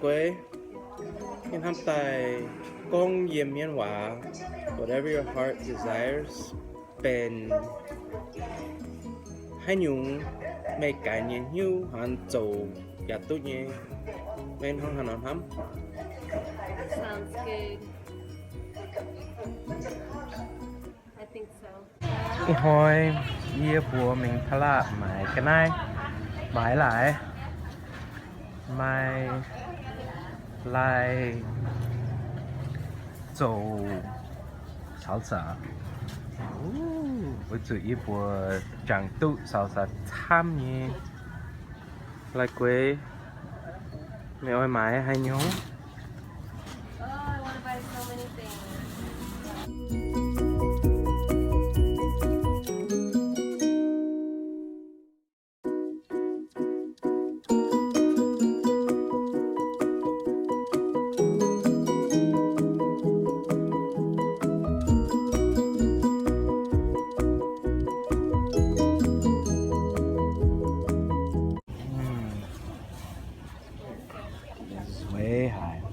Guei, yie hnamv daaih gorngv yiem Mienh waac, whatever your heart desires, benx haaix nyungc meih ganh nyei hnyouv haaix zoux yaac duqv nyei. Meih hnangv haaix nor hnamv? Sounds good. I think so. Ih hnoi yie mbuox mingh taux laatc maaiz ga'naaiv, maaiz laaix, maaih lai zoux salsa. Wuov zuqc yie mbuox jangx duqv salsa camv nyei. Lai Guei, meih oix maaiz haaix nyungc? Nzueic haic.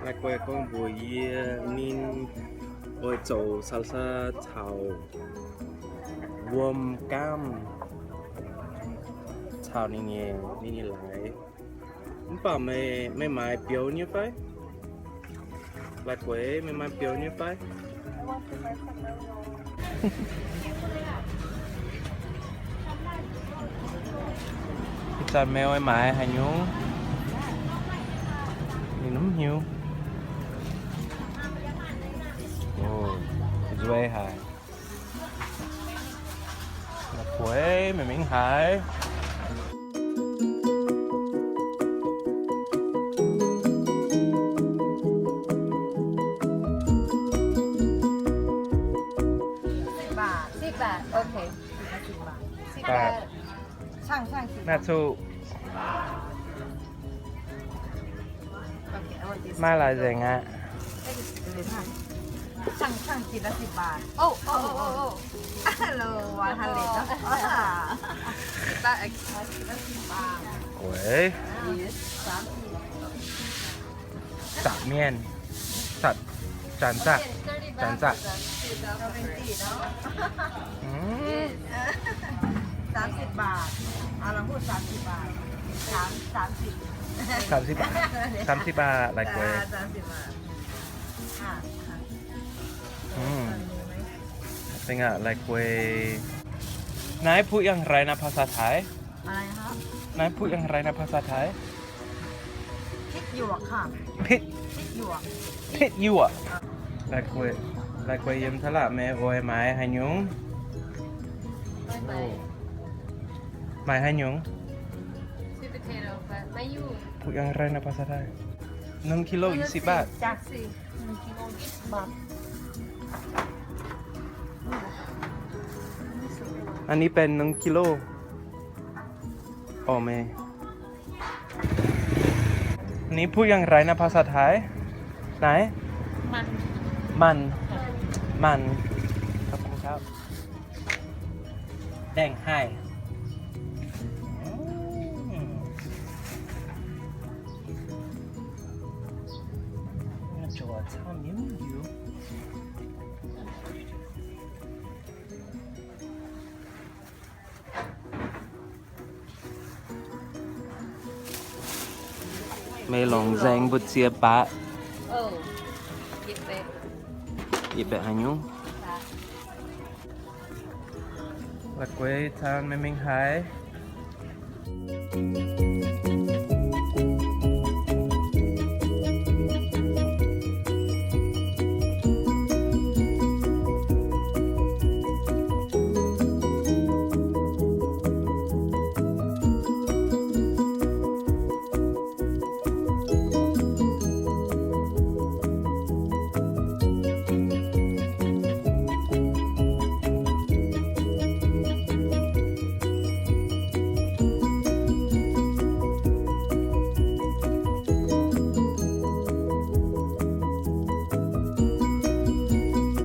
Lai Guei gorngv mbuox yie ninh oix zoux salsa caux wuom gaamv caux ninh nyei, ninh nyei laaix. Mv baac meih, meih maaiz biouv nyei fai? Lai Guei, meih maaiz biouv nyei fai? Ih zanc meih oix maaiz haaix nyungc? Ninh mv hiuv. Nzueic haic. Lai Guei, meih mingh haaix? Sipv baatc, sipv baatc, okay. Sipv baatc. Naaiv zuqc maiv laaix nzengc aqv. Weic. Zaqc mienh, zaqc, zanc zaqc, zanc zaqc. Mv, สามสิบ บาท เอา ลองพูด สามสิบ บาท สาม สามสิบ สามสิบ บาท สามสิบ บาท Lai Guei. Mv, จริงอ่ะ Lai Guei. Naaiv พูดอย่างไรนะภาษาไทย? อะไรครับ? Naaiv พูดอย่างไรนะภาษาไทย? พริกหยวกค่ะ พริก พริกหยวก พริกหยวก. Lai Guei, Lai Guei yiem taux laatc meih oix maaiz haaix nyungc? Maaiz haaix nyungc? Sweet potato, but ไม่อยู่. พูดอย่างไรนะภาษาไทย? หนึ่งกิโลยี่สิบบาท. จ้ะ อันนี้เป็นหนึ่งกิโล. โอ้แม่ อันนี้พูดอย่างไรนะภาษาไทย? ไหน? มัน มัน ค่ะ มัน ขอบคุณครับ. แบ่งให้ อืม น่าจะว่าทำยังอยู่. Meih longc nzaeng mbu'ziex baac. Yietc baeqv haaix nyungc? La'guaih caan meih mingh haaix?